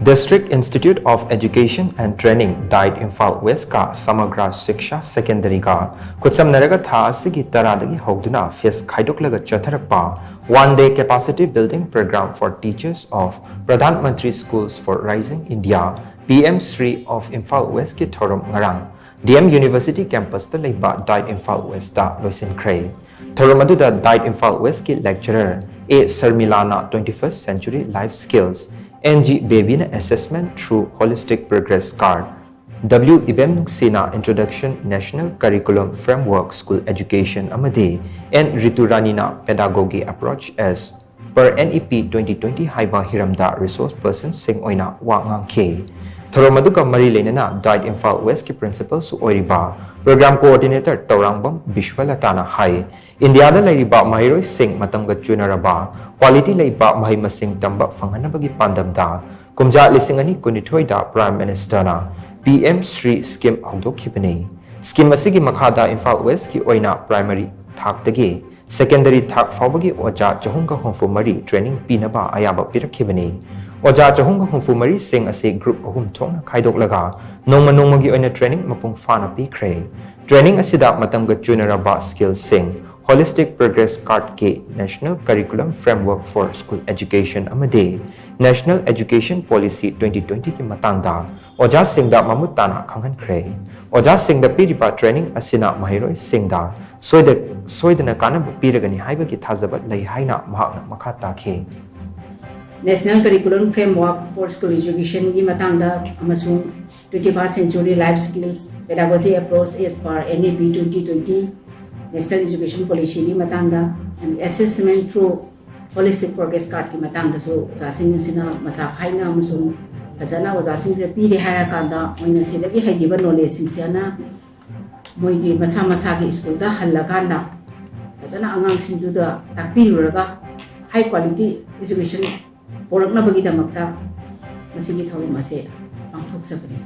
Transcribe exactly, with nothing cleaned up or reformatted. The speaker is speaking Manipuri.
District Institute of Education and Training, DIET, Imphal West ꯀ Samagra Shiksha Secondary ꯒ ꯈꯨꯠꯁꯝꯅꯔꯒ ꯊꯥ ꯑꯁꯤꯒꯤ ꯇꯔꯥꯗꯒꯤ ꯍꯧꯗꯨꯅ face ꯈꯥꯏꯗꯣꯛꯂꯒ ꯆꯠꯊꯔꯛꯄ One Day Capacity Building Program for Teachers of Pradhan Mantri Schools for Rising India, P M SHRI of Imphal West ꯀꯤ ꯊꯧꯔꯝ ꯉꯔꯥꯡ D M University campus ꯇ ꯂꯩꯕ DIET Imphal West ꯇ ꯂꯣꯏꯁꯤꯟꯈ꯭ꯔꯦ꯫ ꯊꯧꯔꯝ ꯑꯗꯨꯗ DIET Imphal West ꯀꯤ lecturer A ꯁꯔꯃꯤꯂꯥꯅ Twenty-first Century Life Skills, N G ꯕꯦꯕꯤꯅ Assessment Through Holistic Progress Card, W ꯏꯕꯦꯝꯅꯨꯡꯁꯤꯅ Introduction National Curriculum Framework School Education ꯑꯃꯗꯤ N ꯔꯤꯇꯨꯔꯥꯅꯤꯅ Pedagogy Approach as per N E P twenty twenty ꯍꯥꯏꯕ ꯍꯤꯔꯝꯗ resource person ꯁꯤꯡ ꯑꯣꯏꯅ ꯋꯥ ꯉꯥꯡꯈꯤ꯫ ꯊꯧꯔꯝ ꯑꯗꯨꯒ ꯃꯔꯤ ꯂꯩꯅꯅ DIET Imphal West ꯀꯤ principal ꯁꯨ ꯑꯣꯏꯔꯤꯕ program coordinator ꯇꯧꯔꯥꯡꯕꯝ ꯕꯤꯁ꯭ꯋꯂꯇꯥꯅ ꯍꯥꯏ, ꯏꯟꯗꯤꯌꯥꯗ ꯂꯩꯔꯤꯕ ꯃꯍꯩꯔꯣꯏꯁꯤꯡ ꯃꯇꯝꯒ ꯆꯨꯅꯔꯕ quality ꯂꯩꯕ ꯃꯍꯩ ꯃꯁꯤꯡ ꯇꯝꯕ ꯐꯪꯍꯟꯅꯕꯒꯤ ꯄꯥꯟꯗꯝꯗ ꯀꯨꯝꯖꯥ ꯂꯤꯁꯤꯡ ꯑꯅꯤ ꯀꯨꯟꯅꯤꯊꯣꯏꯗ Prime Minister ꯅ P M SHRI scheme ꯍꯧꯗꯣꯛꯈꯤꯕꯅꯤ꯫ Scheme ꯑꯁꯤꯒꯤ ꯃꯈꯥꯗ ꯏꯝꯐꯥꯜ West ꯀꯤ ꯑꯣꯏꯅ primary ꯊꯥꯛꯇꯒꯤ secondary ꯊꯥꯛ ꯐꯥꯎꯕꯒꯤ ꯑꯣꯖꯥ ꯆꯍꯨꯝꯒ ꯍꯨꯝꯐꯨ ꯃꯔꯤ training ꯄꯤꯅꯕ ꯑꯌꯥꯕ ꯄꯤꯔꯛꯈꯤꯕꯅꯤ꯫ ꯑꯣꯖꯥ ꯆꯍꯨꯝꯒ ꯍꯨꯝꯐꯨ ꯃꯔꯤ ꯁꯤꯡ ꯑꯁꯤ group ꯑꯍꯨꯝ ꯊꯣꯛꯅ ꯈꯥꯏꯗꯣꯛꯂꯒ ꯅꯣꯡꯃ ꯅꯣꯡꯃꯒꯤ ꯑꯣꯏꯅ training ꯃꯄꯨꯡ ꯐꯥꯅ ꯄꯤꯈ꯭ꯔꯦ꯫ Training ꯑꯁꯤꯗ ꯃꯇꯝꯒ ꯆꯨꯅꯔꯕ skill ꯁꯤꯡ, Holistic Progress Card ꯀꯤ National Curriculum Framework for School Education ꯑꯃꯗꯤ National Education Policy twenty twenty ꯒꯤ ꯃꯇꯥꯡꯗ ꯑꯣꯖꯥꯁꯤꯡꯗ ꯃꯃꯨꯠ ꯇꯥꯅ ꯈꯪꯍꯟꯈ꯭ꯔꯦ꯫ ꯑꯣꯖꯥꯁꯤꯡꯗ ꯄꯤꯔꯤꯕ training ꯑꯁꯤꯅ ꯃꯍꯩꯔꯣꯏꯁꯤꯡꯗ ꯁꯣꯏꯗ-, ꯁꯣꯏꯗꯅ ꯀꯥꯟꯅꯕ ꯄꯤꯔꯒꯅꯤ ꯍꯥꯏꯕꯒꯤ ꯊꯥꯖꯕ ꯂꯩ ꯍꯥꯏꯅ ꯃꯍꯥꯛꯅ ꯃꯈꯥ ꯇꯥꯈꯤ꯫ National Curriculum Framework for School Education ꯒꯤ ꯃꯇꯥꯡꯗ ꯑꯃꯁꯨꯡ Twenty-first Century Life Skills, Pedagogy Approach as per N E P twenty twenty, National Education Policy ꯒꯤ ꯃꯇꯥꯡꯗ, and Assessment Through Holistic Progress Card ꯀꯤ ꯃꯇꯥꯡꯗꯁꯨ ꯑꯣꯖꯥꯁꯤꯡ ꯑꯁꯤꯅ ꯃꯁꯥ ꯈꯥꯏꯅ ꯑꯃꯁꯨꯡ ꯐꯖꯅ ꯑꯣꯖꯥꯁꯤꯡꯗ ꯄꯤꯔꯦ ꯍꯥꯏꯔꯀꯥꯟꯗ, ꯃꯣꯏꯅ ꯁꯤꯗꯒꯤ ꯍꯩꯈꯤꯕ knowledge ꯁꯤꯡꯁꯤꯅ ꯃꯣꯏꯒꯤ ꯃꯁꯥ ꯃꯁꯥꯒꯤ ꯁ꯭ꯀꯨꯜꯗ ꯍꯜꯂꯀꯥꯟꯗ ꯐꯖꯅ ꯑꯉꯥꯡꯁꯤꯡꯗꯨꯗ ꯇꯥꯛꯄꯤꯔꯨꯔꯒ high quality education ꯄꯨꯔꯛꯅꯕꯒꯤꯗꯃꯛꯇ ꯃꯁꯤꯒꯤ ꯊꯧꯔꯝ ꯑꯁꯦ ꯄꯥꯡꯊꯣꯛꯆꯕꯅꯤ꯫